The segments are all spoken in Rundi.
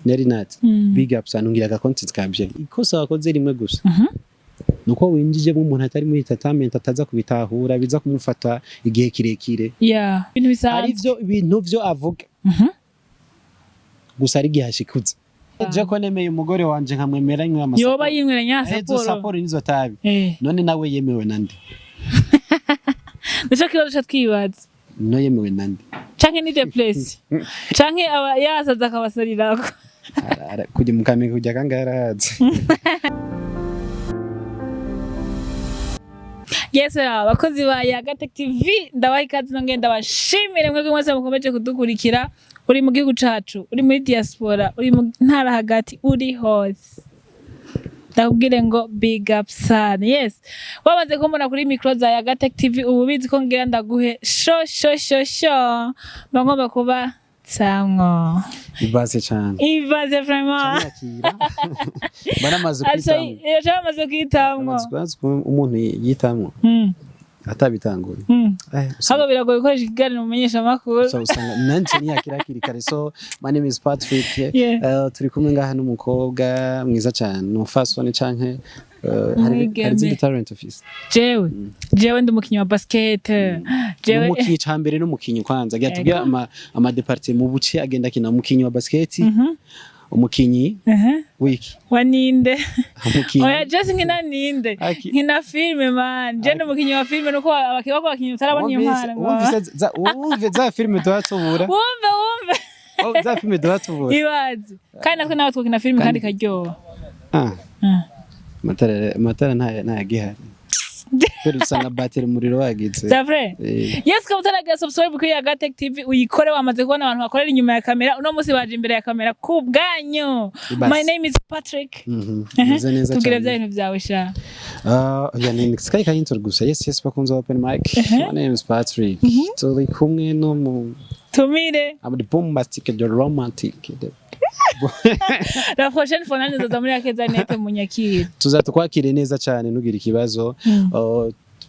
Neri Nat, big up sana, ngira content ka bien. Ikosa wakoze rimwe gusa nuko winjijemo umuntu atari muri entertainment, ataza kubitahura, biza kumufata igihe kirekire. Yeah, ibintu bisanzwe. Ari byo ibintu byo avuga gusa ari igihe ashikuza. Je ko nemeye umugore wanje nkamwemera nywa amasaporo. Yoba yinywera Izo nyasaporo. Saporo nizo tabi. None nawe yemewe nande? Nico kibazo ca twibaza. No yemewe nande? Canke ni depression, canke aba yasaza akabasarirako. Kujya mu Kamenge kujya kangahe arahazi. Yes, abakozi ba Yaga Tech TV, ndabaha ikaze, nongeye ndabashimire mwebwe mwese mukomeje kudukurikira. Uri mu gihugu cacu, uri muri diaspora, uri mu ntara hagati, uri hose, ndakubwire ngo big up sana. Yes, wamaze kumbona kuri micro za Yaga Tech TV, ubu bizi ko ngira ndaguhe sho sho sho sho, mba ngomba kuba samwo. Ibaze cyane. Ibaze vraiment. Cyakira baramaze Aca kwitamwo. Bamaze kwitamwo. Amaze umuntu yitamwo atabitanguye. Haba biragoye gukoresha ikiganiro mumenyesha amakuru. So usanga nanje niyakira hakiri kare. So my name is Patrick. Turi kumwe ngaha n'umukobwa mwiza cyane, umufasoni canke hari Umwigeme. hari izindi talent office. Jewe ndi umukinyi wa basket jewe. N'umukinyi ca mbere, n'umukinyi kwanza agira tubwire ama département mu buce agenda akina. Umukinyi wa basket, umukinyi wiki? Wa ninde? Umukinyi. Oya, je nkina ninde? Nkina filme man, je ndi umukinyi wa filme, nuko abakiba ko abakinyi utarabona iyo mpano ngo Wumvise wumve za filme tuba tubura. Wumve wumve. Oh, za filme tuba tubura. Ibaze kandi natwe nawe twokina filme kandi ikaryoha. Ah, amatara ntayagihari kubera usanga bateri umuriro wagize. C'est vrai. Eh. Yes, kama utaragira subscribe kuri Yaga Tech TV uyikore. Wamaze kubona abantu bakorera inyuma ya kamera, uno munsi baje imbere ya kamera ku bwanyu. Ibasi. My name is Patrick. Meze neza Tubwire bya cyane. bintu byawe sha. Ya ni Sky Kayintor gusa. Yes, bakunze open mic. My name is Patrick. Turi kumwe no mu Tumire. I'm the bombastic, the romantic. La prochaine fois nani nzoza muri Akeza Net munyakire. Tuzatukwakire neza cyane, ntugire ikibazo.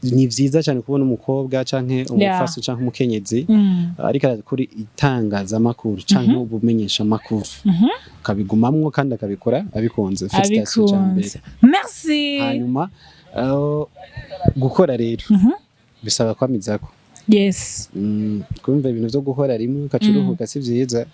Ni vyiza cyane kubona umukobwa canke umufasi canke umukenyezi ariko arakora itangazamakuru canke ubumenyesha makuru, akabigumamwo kandi akabikora abikunze. Félicitations cya mbere. Abikunze, merci. Hanyuma gukora rero bisaba kwamizako. Kumva ibintu vyo gukora rimwe ugaca uruhuka si vyiza.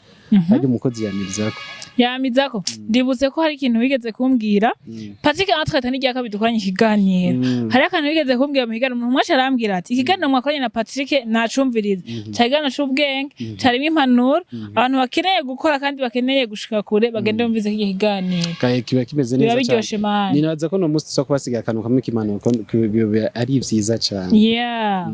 Harya umukozi yamirizako. Yamizako. Ndibutse ko hari ikintu wigeze kumbwira, Patrick. Entre n'irya kabiri dukoranye ikiganiro, hari akantu wigeze kumbwira mu kiganiro. Umuntu umwe arambwira ati ikiganiro mwakoranye na Patrick nacumviriza, cari ikiganiro c'ubwenge, carimo impanuro. Abantu bakeneye gukora kandi bakeneye gushika kure bagende bumvize iki kiganiro. Kiba kimeze Biba neza cyane. biryoshe man. Ninabaza ko no munsi tuza kubasiga akantu kamwe k'impanuro ko biba ari vyiza cyane. Yeah.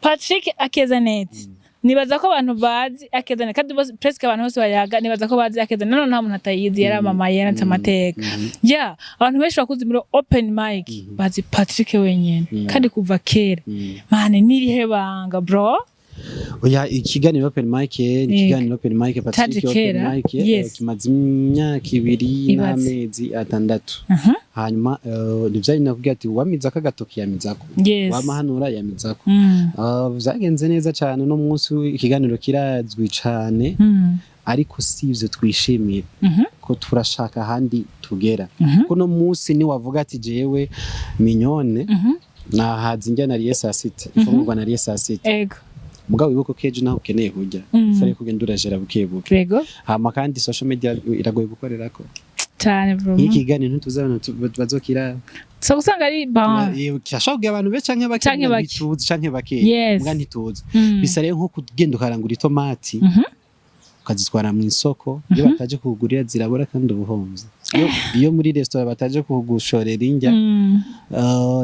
Patrick Akeza Net. Nibaza ko abantu bazi Akeza Net kandi bose, presque abantu bose bayaga, nibaza ko bazi Akeza Net. None nta muntu atayizi, yaramamaye, yaratse amateka. Yeah, abantu benshi bakuzi muri open mic bazi Patrick wenyene kandi kuva kera. Man, nirihe banga bro? Oya, ikiganiro open mic ni ikiganiro open mic Patrick Caje open kera. mic kimaze imyaka 2 Ibaze. n'amezi 6. Hanyuma nivyari nakubwira ati wamizako agatoki yamizako, wamahanura yamizako. Vyagenze neza cyane. No munsi ikiganiro kirazwi cane, ariko si ivyo twishimiye, ko turashaka ahandi tugera. Ko no munsi ni wavuga ati jewe Mignone nahaza indya nariye saa sita, ifungurwa nariye saa sita. Mugabo wibuke ko ejo naho ukeneye kurya, fare kugenda urajera buke buke. Hama kandi social media iragoye gukorerako. Cyane bro. Nk'iki kiganiro ntituzi abantu bazokira. So usanga ari bon. Kirashobora kugira abantu benshi canke bake. Canke bake. Ntituzi, canke bake. Muga ntituzi. Bisa rero nko kugenda ukarangura itomati, ukazitwara mu isoko, iyo bataje kukugurira zirabura kandi ubuhomvye. Iyo muri restaurant bataje kugushorera indya,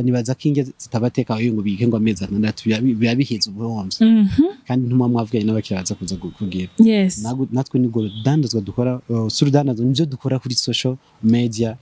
nibaza ko indya zitabateka ngo ubike ngo amezi 6, biba biheze ubuhomvye. Kandi ntuma mwavuganye n'abakiriya baza kuza kugira. Natwe nibwo rudandazwa dukora, si urudandazwa, nivyo dukora kuri social media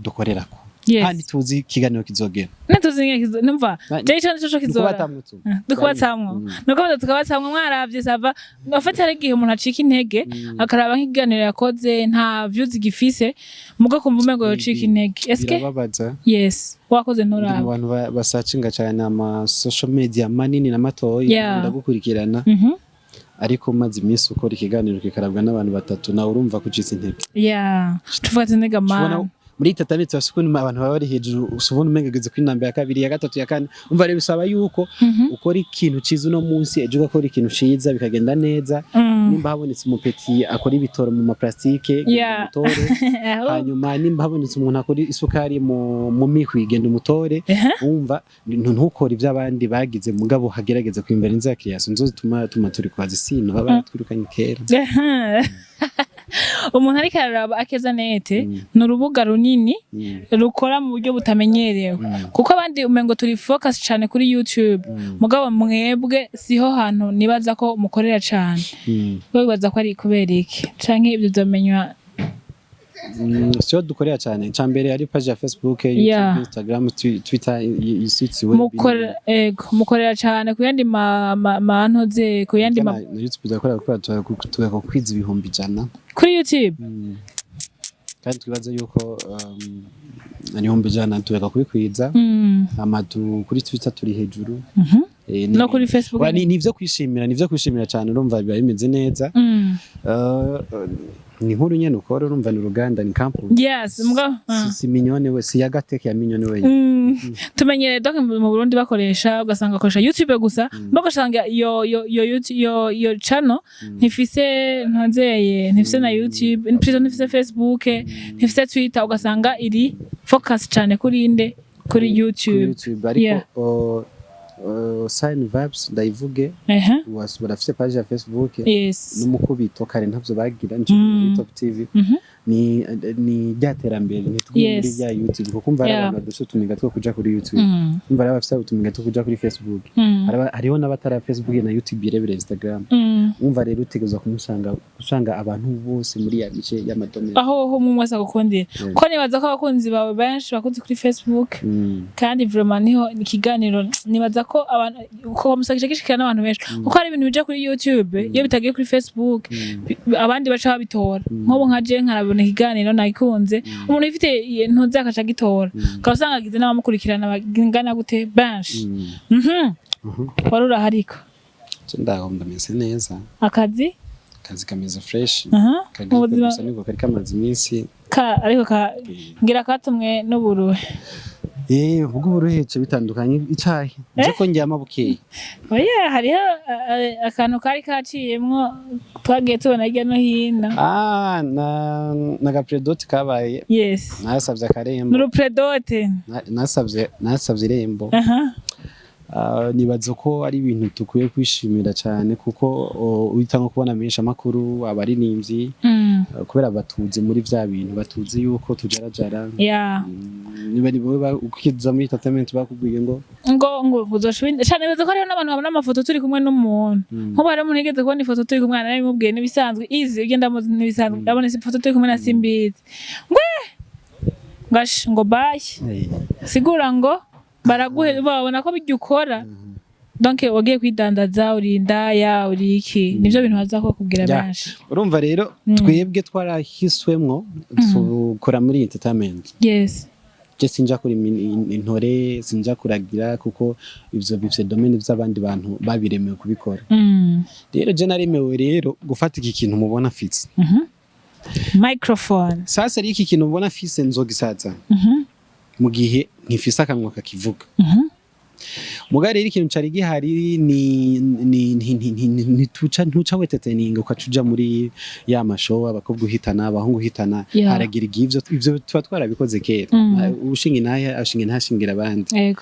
dukorerako. Kandi tuzi ikiganiro kizogera. Natuzi ingene numva je ico nico kizora. Nukubatamwo tu. Dukubatsamwo, nuko baza tukabatsamwo. Mwaravye ça va. Afite hari igihe umuntu acika intege, akaraba nk'ikiganiro yakoze nta views gifise, mugo kumva umengo yocika intege. Eske Birababaza. Yes, wakoze Ndi mu nturaba. bantu basacinga cyane ama social media manini na matoyi, ndagukurikirana. Ariko umaze iminsi ukora ikiganiro kikarabwa n'abantu batatu, nawe urumva ko ucitse intege. Yeah, tuvuga ati nega Ubona man. muri entertainment bafise ukuntu abantu baba bari hejuru, ubona umenga ugeze kuri namba ya kabiri, ya gatatu, ya kane. Umva rero, bisaba yuko ukora ikintu ciza uno munsi, ejo ugakora ikintu ciza, bikagenda neza. Nimba habonetse umupeti akora ibitoro mu maplastike, genda umutore. Hanyuma nimba habonetse umuntu akora isukari mu mihwi, genda umutore. Wumva ntukore ibyo abandi bagize, mugabo hagerageza kwimbera inzira ya création nizo zituma tuma turi kwazi sino baba baratwirukanye kera. Umuntu ariko araraba Akeza Net, ni urubuga runini rukora mu buryo butamenyerewe, kuko abandi umengo turi focus cyane kuri YouTube, mugabo mwebwe siho hantu nibaza ko mukorera cyane. We wibaza ko ari kubera iki, canke ibyo vyomenywa? Siyo dukorera cyane. Icya mbere ari page ya Facebook, YouTube, Instagram, Twitter, isitsi web. Mukorera, ego, mukorera cyane ku yandi mantuze, ku yandi Na YouTube turakora, gukora tugakwiza 100,000. Kuri YouTube? Kandi twibaza yuko 100,000 tureka kubikwiza. Amatu kuri Twitter turi hejuru. No kuri Facebook? Ni ivyo kwishimira, ni ivyo kwishimira cyane. Urumva biba bimeze neza. Ni inkuru nyene ukora, urumva ni uruganda, ni company. Yes, mugabo Si Mignone we, si yagateke ya Mignone we. Tumenyereye donc mu Burundi bakoresha, ugasanga bakoresha YouTube gusa, ugasanga iyo channel ntifise ntonzeye, ntifise na YouTube, plutôt ntifise Facebook, ntifise Twitter, ugasanga iri focus cyane kuri inde, kuri Kuri YouTube. YouTube, ariko Sign Vibes ndayivuge, barafise page ya Facebook n'umukubito. Kare ntavyo bagira, nico muri Top TV. Ni rya terambere, ntitugume muri rya YouTube, kuko umva hari abantu badafise utumiga two kuja kuri YouTube. Umva hari abafise utumiga two kuja kuri Facebook. Hariho n'abatara Facebook na YouTube, irebera Instagram. Umva rero, utegerezwa kumusanga, usanga abantu bose muri ya mice y'amadomene. Aho ho umwe wese agukundira. Ko nibaza ko abakunzi bawe benshi bakunze kuri Facebook, kandi vraiment niho ikiganiro nibaza ko abantu ko musakisha gishikira n'abantu benshi, kuko hari ibintu bija kuri YouTube, iyo bitagiye kuri Facebook, abandi baca babitora. Nk'ubu nka je nkarabona ikiganiro nagikunze, umuntu ufite ntuzi akaca agitora, ukaba usanga agize n'abamukurikirana bangana gute benshi. Wari urahariko? Je ndaho, ndameze neza. Akazi? Akazi kameze fresh. Mu Kagripe buzima gusa niko kari kamaze iminsi. Ka ariko ka ngira katumwe n'uburuhe. Ubwo uburuhece bitandukanye, icayi nje ko ndyama bukeye. Oya, hariho akantu kari kaciyemwo twagiye tubona hirya no hino. Ah, na gaprédot kabaye. Nasavye akarembo. N'uruprédot. Nasavye irembo. Ah, nibaza ko ari ibintu dukwiye kwishimira cyane, kuko uhita nko kubona menshi amakuru abaririmbyi, kubera batuzi muri vya bintu, batuzi yuko tujarajara. Niba ni wowe ukiza muri entertainment bakubwiye ngo Ngo uzoshobora cyane. Nibaza ko hariho n'abantu babona amafoto turi kumwe n'umuntu. Nk'ubu hariho umuntu yigeze kubona ifoto turi kumwe, narabimubwiye n'ibisanzwe, izi ugenda muzi n'ibisanzwe, ndabona ifoto turi kumwe na Simbizi, ngwe ngash ngo bayi. Sigura ngo baraguhe, babona ko bijya ukora, donc wagiye kwidandaza, uri indaya, uri iki, nivyo bintu baza kubwira benshi. Urumva rero, twebwe twarahiswemwo tukora muri entertainment. Je sinja kurima intore, sinja kuragira, kuko ivyo bifise domaine vy'abandi bantu babiremewe kubikora. Rero je naremewe rero gufata iki kintu mubona mfise. Microphone. Sasa rero, iki kintu mubona mfise nzogisaza mu gihe ntifise akanwa kakivuga. Muga rero ikintu cari gihari ni ntituca ntuca weteteninga ukaca uja muri ya mashow, abakobwa uhitana, abahungu uhitana. Haragira igihe ivyo tuba twarabikoze kera. Ushinga intahe ashinga intashingira abandi.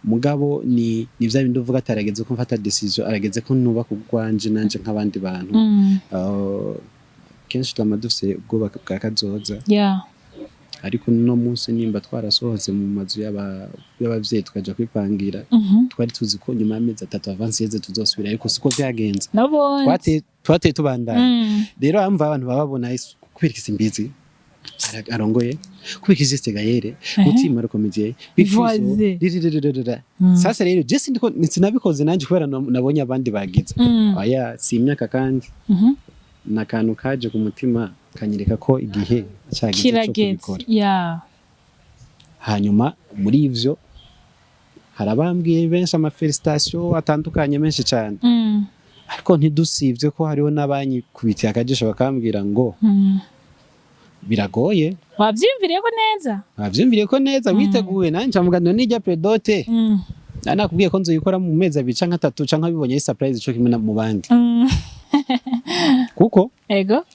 Mugabo ni vya bindi uvuga ati arageze ko mfata decision, arageze ko nubaka urwanje nanje nk'abandi bantu. Kenshi twama dufise ubwoba bwa kazoza. Ariko no munsi nimba twarasohotse mu mazu y'abavyeyi tukaja kwipangira, twari tuzi ko nyuma y'amezi 3 avance yeze tuzosubira, ariko siko vyagenze. Nabonye. Twateye tubandanya. Rero amva abantu baba babona kubera iki Simbizi arongoye, kubera iki Juste Gaël, Mutima Comédien. Voisin. Sasa rero je sindiko sinabikoze nanje kubera nabonye abandi bagize. Oya, si imyaka kandi n'akantu kaje ku mutima kanyereka ko igihe cyageze cyo Kirageze. kubikora. Hanyuma muri ivyo hari abambwiye benshi ama félicitations atandukanye menshi cyane. Ariko ntidusibye ko hariho n'abanyikubitiye akajisho bakambwira ngo biragoye. Wavyiyumviriye ko neza? Bavyumviriye ko neza, witeguye? Nanjye ncavuga ngo nijya pré-dot nakubwiye ko nzoyikora mu mezi 2 canke 3, canke bibonye ari surprise co kimwe mu bandi, kuko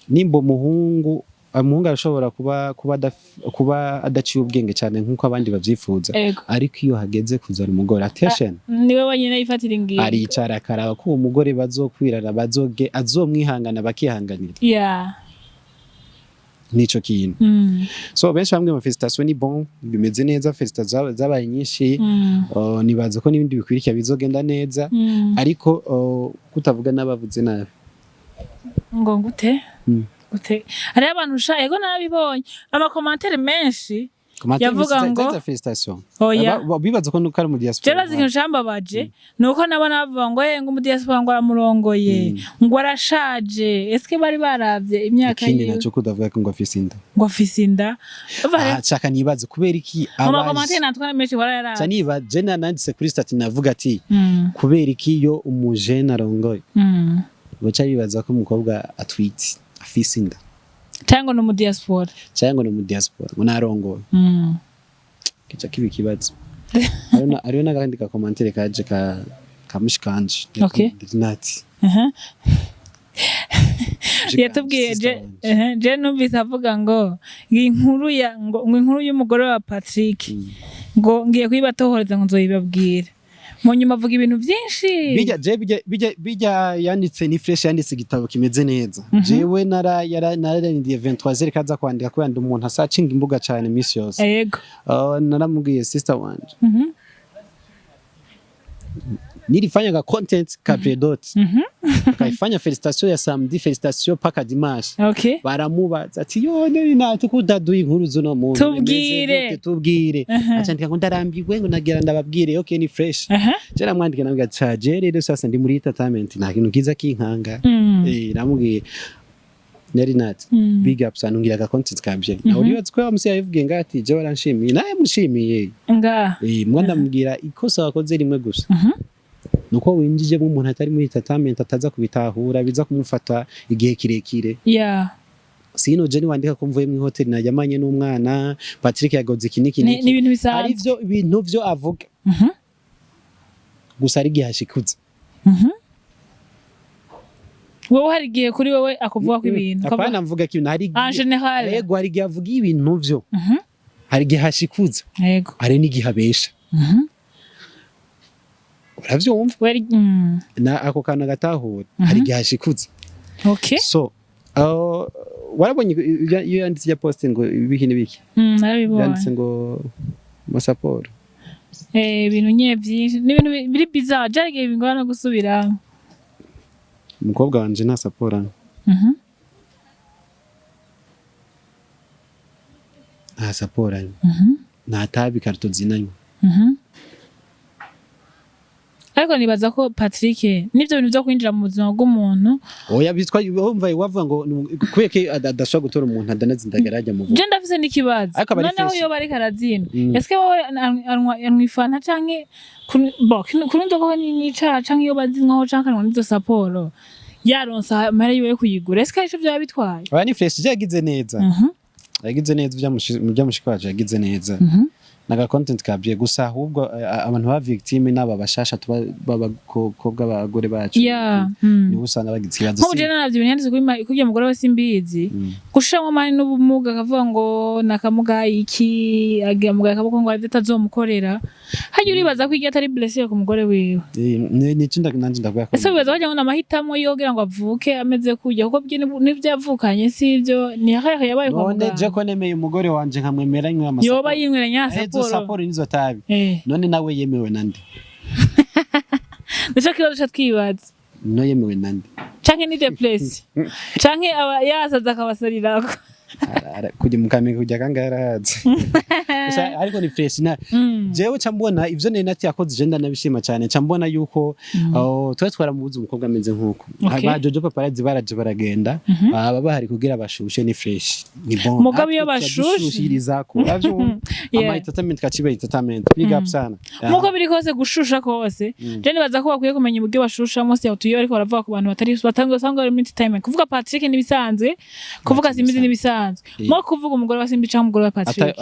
nimba umuhungu arashobora kuba adaciye ubwenge cyane nk'uko abandi bavyifuza, ariko iyo hageze kuzana umugore, attention, niwe wenyine yifatira ingingo. Aricara akaraba ko uwo mugore bazokwirana, bazoge azomwihangana, bakihanganira. Nico kintu. So benshi bamwe mu félicitations, ni bon, bimeze neza, félicitations zabaye nyinshi. Nibaza ko n'ibindi bikurikira bizogenda neza, ariko kutavuga n'abavuze nabi. Ngo gute? Gute? Hariho abantu sha, ego, narabibonye ama commentaires menshi. Yavuga ngo- Félicitations. Oya. Bibaza ko nuko ari mu diaspora. Jewe ikintu cambabaje ni uko nabona bavuga ngo ngo mu diaspora ngo aramurongoye, ngo arashaje. Eske bari baravye imyaka Ikindi yiwe? naco, kudavuga ko ngo afise inda. Ngo afise inda. Ah, shaka nibaze kubera iki Mu abaje. ma commentaires natwe menshi warayaravye. Ca niba je nanditse kuri statut, navuga ati kubera iki iyo umujene arongoye baca bibaza ko umukobwa atwite, afise inda, Cyangwa ni mu diaspora. Cyangwa ni mu diaspora ngo narongoye, kica kiba ikibazo. Hariho n'akandi ka commentaire kaje ka mushikanje. Nati Yatubwiye je, je numvise avuga ngo inkuru ya ngo inkuru y'umugore wa Patrick ngo ngiye kuyibatohoreza, ngo nzoyibabwira mu nyuma. Avuga ibintu byinshi. Bijya je bijya yanditse ni fresh, yanditse igitabo kimeze neza. Jewe nara yara nararindiye 23h kaza kwandika, kubera ndi umuntu asacinga imbuga cyane misi yose. Naramubwiye sister wanje, nilifanya ka content ka pré-dot, kaifanya félicitation ya samedi, félicitation paka dimanche. Baramubaza ati: "Yo nari nati kudaduye inkuru zuno muntu Tubwire. bimeze gute? Tubwire." Acandika ngo ndarambiwe, ngo nagira ndababwire. Okay, ni fresh. Je namwandika, namubwira ati: "Je rero sasa ndi muri entertainment, nta kintu kiza kinkanga." Namubwiye nari nati big up sana, ngira ka content ka bien. Nawe uribaza ko wamusi yabivugiye ngati je waranshimiye, naye mushimiye. Nga. Mwa ndamubwira ikosa wakoze rimwe gusa, nuko winjijemo umuntu atari muri entertainment, ataza kubitahura, biza kumufata igihe kirekire. Sino je niwandika ko mvuye mu hoteli najyamanye n'umwana, Patrick yagoze iki niki Ni niki, ni ibintu hari bisanzwe. ivyo ibintu vyo avuga gusa ari igihe ashikuza. Wowe hari igihe kuri wowe akuvuga ko ibintu Apana, mvuga ko ibintu hari en igihe général. Yego, hari igihe avuga ibintu vyo, hari igihe ashikuza, hari n'igihe abesha. Uravyumva? Na ako kantu agatahura, hari igihe ashikuza. So warabonye iyo yanditse ya post ngo ibiki n'ibiki? Narabibonye. Yanditse ngo masaporo. Ibintu nye byinshi, ni ibintu biri bizarre, byari igihe bingora no gusubiramo. Umukobwa wanje nta saporo anywa. Nta saporo anywa, nta tabi karito zinanywa. Ariko nibaza ko Patrick n'ivyo bintu vyo kwinjira mu buzima bw'umuntu. Oya, bitwa wumva wavuga ngo kubera ko adashobora gutora umuntu adanaza indagara ajya mu Je ndafise n'ikibazo. Ariko aba ari Noneho fresh. iyo bariko arazina, eske wowe anywa ifanta canke bo kuri nzoga ni n'icaha, canke iyo bazinywaho, canke anywa n'izo saporo yaronse amahera yiwe yo kuyigura, eske arico vyoba bitwaye? Oya, ni fresh, je yagize neza. Yagize neza, ibya mushiki wacu yagize neza, naga content kabye gusa. Ahubwo abantu ba victime n'aba bashasha tuba b'abakobwa, abagore bacu, nibo usanga bagize ikibazo. Nk'ubu je naravye ibintu yanditse kuri kuri uyo mugore we simbizi, gushiramwo amani n'ubumuga, akavuga ngo nakamugaye iki, amugaye akaboko, ngo arivyo atazomukorera. Harya uribaza ko iryo atari blessure ku mugore wiwe? Ni iki nanje ndavuga ko Ese wibaza wagira ngo ni amahitamo yo kugira ngo avuke ameze kurya, kuko byo n'ivyo yavukanye sivyo, ni akahe yabaye kwa None je muganga? ko nemeye umugore wanje nkamwemera nywa amasaporo, Yoba yinywera nya izo saporo. Saporo nizo tabi. None nawe yemewe nande? Nico kibazo ca twibaza. No yemewe nande? Canke ni depression, canke aba yasaze akabasarirako. Kujya mu Kamenge, kujya kangahe arahazi. Gusa ariko ni fresh na jewe ca mbona ivyo Nelly Nat yakoze, je ndanabishima cyane. Ca mbona yuko, oh, tuba twaramubuze umukobwa ameze nkuko ba Jojo Paparazzi baraje baragenda, baba bahari kugira bashushe. Ni fresh, ni bon. Mugabo iyo Natwe bashushe- turashushyirizako, uravyumva? Ama entertainment kaciba entertainment, big up sana. Nkuko biri kose, gushusha kose, je nibaza ko bakwiye kumenya uburyo bashushamo. Si tuyo ariko baravuga ku bantu batari batanga, usanga bari muri entertainment. Kuvuga Patrick nibisanzwe, kuvuga Simbizi nibisanzwe, mo kuvuga umugore wa Simbi cyangwa umugore wa Patrick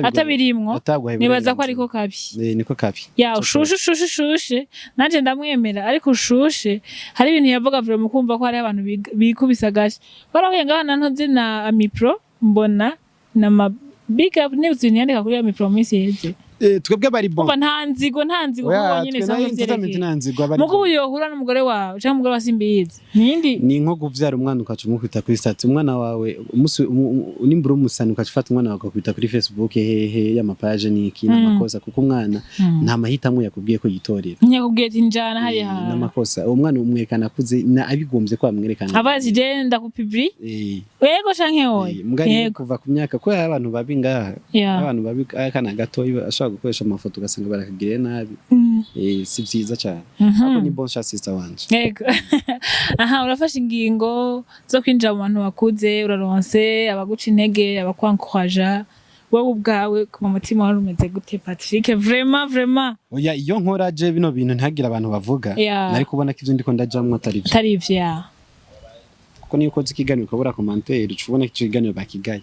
atabirimwo, nibaza ko ariko kabi. Niko kabi. Ya, ushushe, ushushe, ushushe, nanje ndamwemera, ariko ushushe hari ibintu yavuga vraiment kumva ko hari abantu bikubise agashi barahuye ngaho na ntuzi na Amipro, mbona na ma big up nibutse ibintu yandika kuri Amipro mu minsi iheze. Twebwe bari bon. Umva, nta nzigo, nta nzigo, kuko Oya, nyine twe bisanzwe nayo entertainment vyerekeye nta nzigo aba ari muko bon. ubu yohura n'umugore wawe canke umugore wa Simbizi nindi. Ni nko kuvyara umwana ukaca umukubita kuri statut. Umwana wawe umunsi nimbura umusani, ukaca ufata umwana wawe ukakubita kuri Facebook hehe y'amapaje, ni iki? N'amakosa, kuko umwana nta mahitamo yakubwiye ko yitorera. Nyakubwiye ati njana hariya hantu. N'amakosa. Uwo mwana umwerekana akuze na abigombye ko bamwerekana. Avuga ati je ndakupibli, yego canke oya. Mbwa rero Yego. kuva ku myaka, ko hari abantu babi ngaha, abantu babi, akana gato ashobora gukoresha amafoto ugasanga barakagiriye nabi. Si vyiza cyane. Ariko ni bon chance, sister wanje. Yego. Aha urafashe ingingo zo kwinjira mu bantu bakuze, uraronse abaguca intege, abakwankwaja. Wowe ubwawe ku mutima wari umeze gute, Patrick? Vraiment, vraiment. Oya, iyo nkora je bino bintu ntihagire abantu bavuga, nari kubona ko ivyo ndiko ndajamwo atari vyo. Atari ivyo, ya. Kuko niyo ukoze ikiganiro ukabura commentaire, uca ubona ko ico kiganiro bakigaye.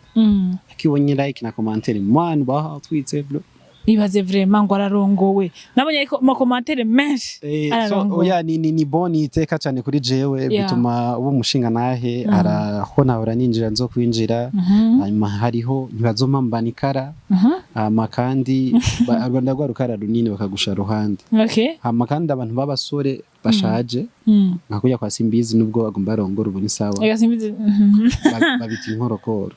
Akibonye like na commentaire, mwana bahatwitse bro. Ibaze vraiment ngo ararongowe, nabonye ariko ama commentaires menshi. So, Ararongowe. oya, ni bon, ni iteka cyane kuri jewe. Bituma uba umushinga nahe araho nahora ninjira nzo kwinjira. Hanyuma hariho ntibazompambana ikara. Hama kandi rwanda rwa rukara runini bakagusha ruhande. Hama kandi abantu b'abasore bashaje nka kurya kwa Simbizi, nubwo bagomba barongora ubu ni sawa. Ega Simbizi. Babita inkorokoro.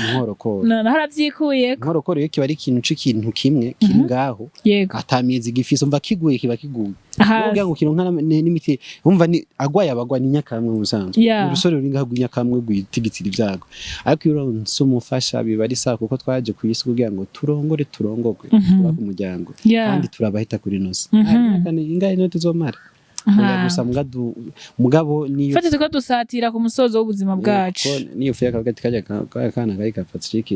Inkorokoro. No, naho aravyikuyeko. Inkorokoro iyo kiba ari ikintu c'ikintu kimwe kiri ngaho, atamizi gifise, umva kiguye kiba kiguye. Hasi. Ngo kironka n'imiti, umva ni agwaye abagwa ni nyakamwe mu busanzwe. Urusore ruri ngaho rw'inyakamwe rwitigitira ibyago, ariko iyo uronse umufasha biba ari sawa, kuko twaje ku isi kugira ngo turongore, turongogwe, twubake umuryango. Kandi turabahita kuri nosi. Ingahe niyo tuzomara? Oya, gusa mugabo niyo Fate tuko dusatira ku musozo w'ubuzima bwacu. Ko niyo fuye akavuga ati kajya kana kari ka Patrick.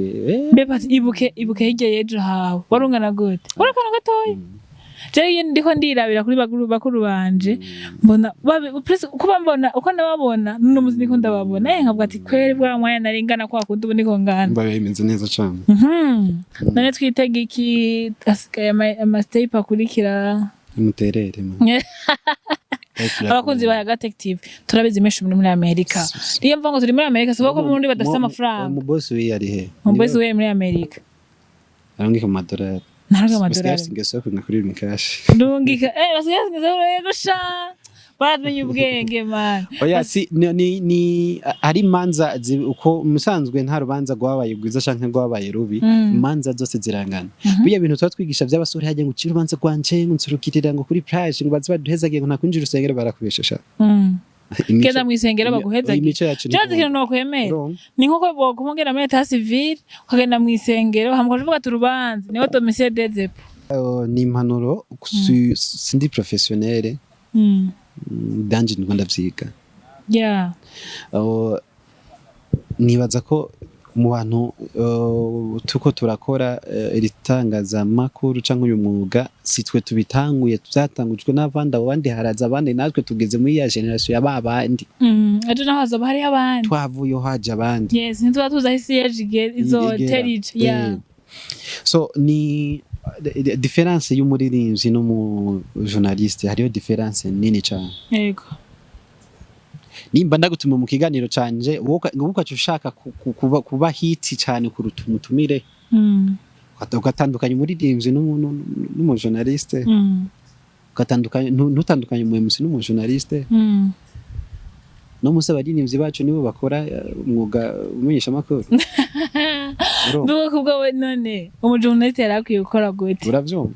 Mbe Pat, ibuke, ibuke hirya y'ejo hawe warungana gute? Wari akana gatoya. Jewe iyo ndiko ndirabira kuri bakuru banje, mbona kuba mbona uko nababona n'uno muzi niko ndababona, nkavuga ati kweri bwa mwanya nari ngana kwa kundi, ubu niko ngana. Mba bimeze neza cyane. None twitega iki? Hasigaye ama step akurikira. Imuterere man. Abakunzi ba Yaga Tech TV, turabizi menshi muri Amerika. Iyo mva ngo turi muri Amerika, si ko mu Burundi badafite amafaranga. Umubosi wiyo ari he? Umubosi we muri Amerika. Arungika amadolari. Ntaruga Basigaye amadolari. afise ingeso yo kurunga kuri Lumicash. Ndungika, basigaye basigaye rero sha baramenye ubwenge man. Oya, si ni hari imanza uko musanzwe nta rubanza rwabaye rwiza canke rwabaye rubi. Imanza zose zirangana. Biya bintu tuba twigisha by'abasore hajya ngo ucire urubanza rwanje, ngo nsurukirira ngo kuri plage, ngo baze baduhezagiye, ngo ntakwinjira urusengero, barakubeshesha. Genda mw'isengero baguhezagiye. Imico yacu. Jazi ikintu nokwemera ni nkuko bokumugenda muri état civil, ukagenda mw'isengero, hama ukavuga ati urubanza niho domicile des époux. Ni impanuro, sindi professionnel. Danje ndiko ndavyiga. Nibaza ko mu bantu tuko turakora iri tangazamakuru canke uyu mwuga, si twe tubitanguye, byatangujwe n'abandi. Abo bandi haraza abandi, natwe tugeze muri ya génération ya ba bandi. Ejo naho hazoba hariho abandi. Twavuyeho haje abandi. Yes, ntituba tuzi aho isi yejo izotera ija, yeah. So ni différence y'umuririmbyi n'umu journaliste, hariyo différence nini cane. Nimba ndagutuma mu kiganiro canje, wowe ukaca ushaka kuba hit cyane kuruta umutumire, ugatandukanya umuririmbyi n'umujournaliste, ugatandukanya ntutandukanye umu MC n'umujournaliste. No munsi abaririmbyi bacu nibo bakora umwuga umenyeshamakuru. Urumva? Mvuga ko ubwawe none umujournaliste yari akwiye gukora gute? Uravyumva?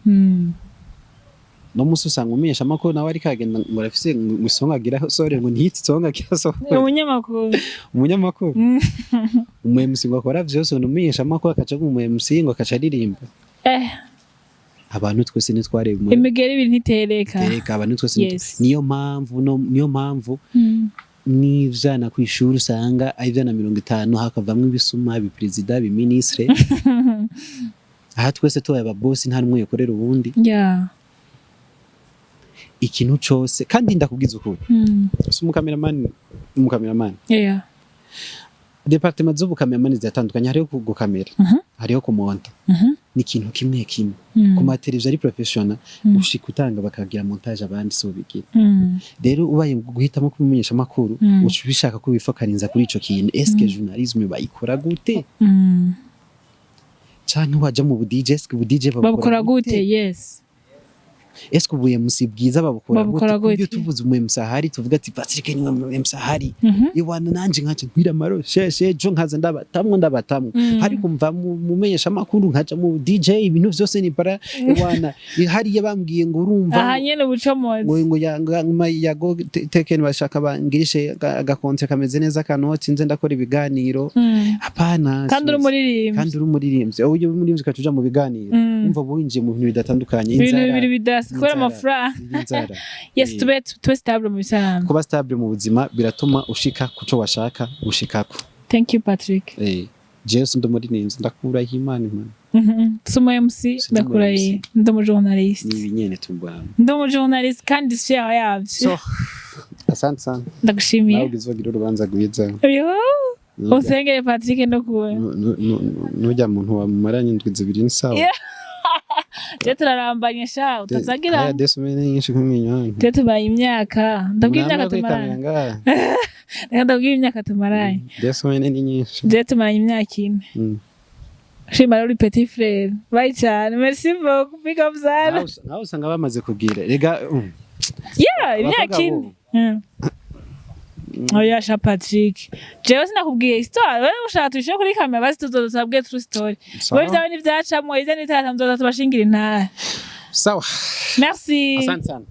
No musi usanga umumenyesha amakuru nawe ariko agenda ngo arafise ngo isonga agira sore, ngo ntiyite isonga agira sore. Umunyamakuru. Umunyamakuru, umu MC ngo akora vyose, ngo umumenyesha amakuru akaca mu MC, ngo akaca aririmba. Abantu twese ntitwareba umu Imigeri ibiri ntitereka. Tereka, abantu twese niyo mpamvu no, niyo mpamvu n'ivyana kw'ishuri usanga ari ivyana 50 hakavamwo ibisuma, ibiperezida, ibiministre. Aha twese tubaye ababosi, nta n'umwe yokorera uwundi. Ikintu cose kandi ndakubwiza ukuri, si umukameramani, umukameramani, département z'ubukameramani ziratandukanye. Hariho gukamera, hariho kumonta. Ni ikintu kimwe kimwe. Ku mateleviziyo ari professionnel, ushika utanga bakagira montage, abandi si bigira. Rero ubaye guhitamo kumenyesha amakuru, uca ubishaka ko wifokaliza kuri ico kintu: eske journalisme bayikora gute? Canke waja mu bu DJ, eske ubu DJ babukora gute? Yes. Eske ubu MC bwiza babukora Babukora gute? Kubyo gute? tuvuze umu MC ahari, tuvuga ati Patrick niwe mu MC ahari. Iwana nanje nkaca nkwira amaro sheshe, ejo nkaza ndabatamwo, ndabatamwo. Ariko mva mu mumenyesha amakuru nkaja mu DJ, ibintu vyose ni para iwana hariya bambwiye ngo urumva Aha nyene ubucomozi. ngo ya yago tekeni bashaka bangirishe agakonte kameze neza, kanoti, nze ndakora ibiganiro. Hapana. Kandi uri umuririmbyi. Kandi uri umuririmbyi, uyu umuririmbyi ukaca uja mu biganiro. Umva winjiye mu bintu bidatandukanye. Ibintu Inzara, bibiri bidasa kubera inzara, amafaranga. Inzara. Yes. Tube stable mu bisanzwe. Kuba stable mu buzima biratuma ushika kuco washaka gushikako. Thank you, Patrick. Jewe ndi umuririmbyi, ndakuraho Imana, Imana. Si umu MC. Sindi umu Ndakurahiye. MC. Ndi umu journaliste. Ni ibinyene tubwana. Ndi umu journaliste kandi fier yavyo. So asante sana. Ndagushimiye. Nawe ugize urubanza rwiza. Yo, usengere Patrick no kuwe. Nujya muntu wamumaranye indwi 2 ni sawa. Yeah. Je turarambanye sha, utazagira. Haya, desumene nyinshi kuminywa. Je tubaye imyaka, ndabwira imyaka tumaranye. Reka ndabwira imyaka tumaranye. Desumene ni nyinshi. Je tumaranye imyaka 4. Shima rero uri petit frère, bye cyane, merci beaucoup, big up sana. Nawe usanga bamaze kubwira rega. Yeah, imyaka Abakobwa 4. bubu. Oya sha Patrick, jewe sinakubwiye histoire. Wewe ushaka tuyishire kuri kamera, basi tuzodusabwe true story. Sawa. Wewe vyawe ntivyacamwo, ivyo n'ivyatacamwo, nzoza tubashingira intahe. Sawa. Merci. Asante sana.